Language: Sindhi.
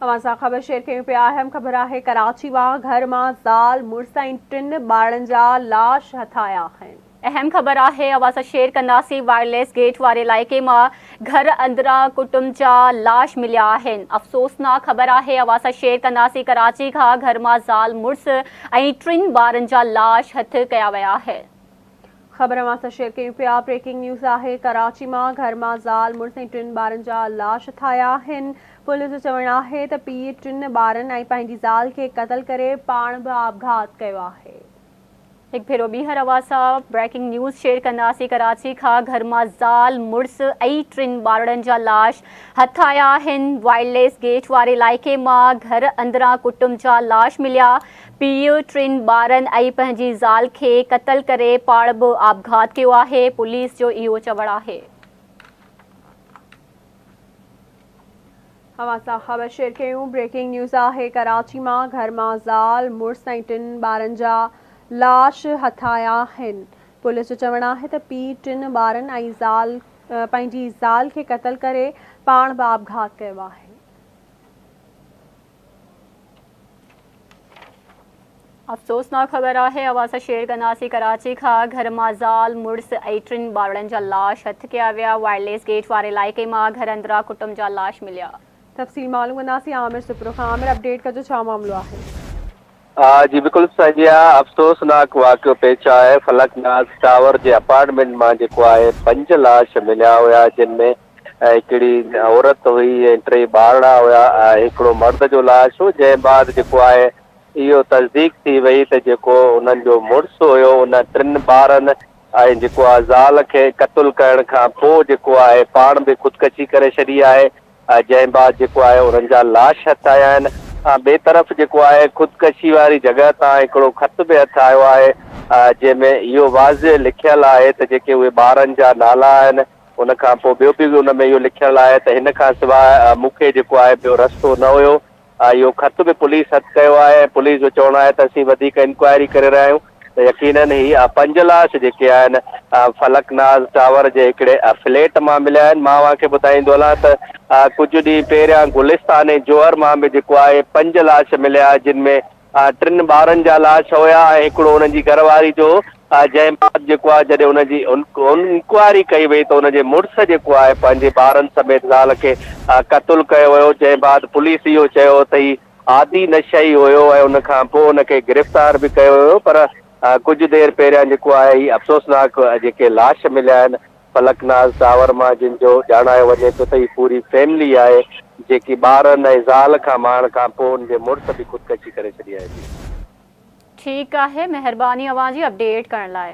اوهان سان خبر شيئر ڪيون پيا اهم خبر آهي ڪراچي مان گهر مان زال مڙس ۽ ٽن ٻارڙن جا لاش هٿ آيا آهن. اهم خبر آهي اوهان سان شيئر ڪنداسين وائرليس گيٽ واري علائقي مان گهر اندران ڪٽنب جا لاش مليا آهن افسوسناڪ خبر آهي اوهان سان شيئر ڪنداسين ڪراچي کان گهر مان زال مڙس ۽ ٽن ٻارن جا لاش هٿ ڪيا ويا آهن. خبر اوهان سان شيئر ڪيون پيا بريڪنگ نيوز آهي ڪراچي مان گهر مان زال مڙس ۽ ٽن ٻارن جا لاش ٺاهيا آهن پوليس جو چوڻ آهي ته پيء ٽن ٻارن ۽ پنهنجي زال کي قتل ڪري پاڻ به آپگهات ڪيو آهي. هڪ ڀيرو ٻيهر اوهان سان بريڪنگ نيوز شيئر ڪنداسين ڪراچي کان گهر مان زال مڙس ۽ ٽن ٻارڙن جا لاش هٿ آيا آهن وائرليس گيٽ واري علائقي مان گهر اندران ڪٽنب جا لاش مليا پيء ٽن ٻارن ۽ پنهنجي زال کي قتل ڪري پاڻ به آپگهات ڪيو آهي، پوليس جو اهو چوڻ آهي. اوهان سان خبر شيئر ڪيون بريڪنگ نيوز آهي ڪراچي مان گهر مان زال مڙس ۽ ٽن ٻارن جا لاش هٿ آيا آهن پوليس جو چوڻ آهي ته پيء ٽن ٻارن ۽ زال پنهنجي زال کي قتل ڪري پاڻ به آپگهات ڪيو آهي. افسوسناڪ خبر آهي اوهان سان شيئر ڪنداسين ڪراچي کان گهر مان زال مڙس ۽ ٽن ٻارڙن جا لاش هٿ ڪيا ويا وائرليس گيٽ واري علائقي مان گهر اندران ڪٽنب جا لاش مليا. تفصيل معلوم ڪنداسين عامر سپرو کان عامر اپڊيٽ ڪجو ڇا معاملو آهي. جي بلڪل سائين افسوسناڪ واقعو پيش آهي فلڪ ناز ٽاور جي اپارٽمينٽ مان جيڪو آهي پنج لاش مليا هيا جن ۾ هڪڙي عورت هئي ۽ ٽي ٻارڙا هيا ۽ هڪڙو مرد جو لاش هو جنهن بعد جيڪو آهي اهو تصديق ٿي وئي ته جيڪو انهن جو مڙس هيو ان ٽن ٻارن ۽ جيڪو آهي زال کي قتل ڪرڻ کان پوء جيڪو آهي پاڻ به خودڪشي ڪري ڇڏي آهي جنهن بعد جيڪو آهي انهن جا لاش هٿ آيا آهن ٻئي طرف جيڪو آهي خودڪشي واري جڳهه تان هڪڙو خط به هٿ آيو آهي جنهن ۾ اهو واضح لکيل آهي ته جيڪي اهي ٻارن جا نالا آهن ان کان پوء ٻيو به ان ۾ اهو لکيل آهي ته هن کان سواء مون کي جيڪو آهي ٻيو رستو نه هيو. اهو خط به پوليس هٿ ڪيو آهي ۽ پوليس جو چوڻ آهي ته اسين وڌيڪ انڪوائري ڪري رهيا آهيون ته يقينن هي پنج لاش جيڪي آهن فلڪ ناز ٽاور جي هڪڙي فليٽ مان مليا آهن. مان اوهان کي ٻڌائيندو هلان ته ڪجهه ڏينهن پهريان گلستان جوهر مان به جيڪو آهي پنج لاش مليا جن ۾ ٽن ٻارن جا لاش هيا ۽ هڪڙو انهن جي گهر واري جو هو، جنهن بعد جيڪو آهي جڏهن ان جي انڪوائري ڪئي وئي ته ان جي مڙس جيڪو آهي پنهنجي ٻارن سميت زال کي قتل ڪيو ويو، جنهن بعد پوليس اهو چيو ته هي عادي نشئي هيو ۽ ان کان پوء ان کي گرفتار به ڪيو ويو پر ڪجهه دير پهريان جيڪو آهي هي افسوسناڪ جيڪي لاش مليا آهن فلڪ ناز ٽاور مان جن جو ڄاڻايو وڃي ٿو ته هي پوري فيملي آهي جيڪي ٻارن ۽ زال کان مارڻ کان پوء ان جي مڙس به خودڪشي ڪري ڇڏي آهي جي. ٺيڪ آهي مهرباني اوهان جي اپڊيٽ ڪرڻ لاء.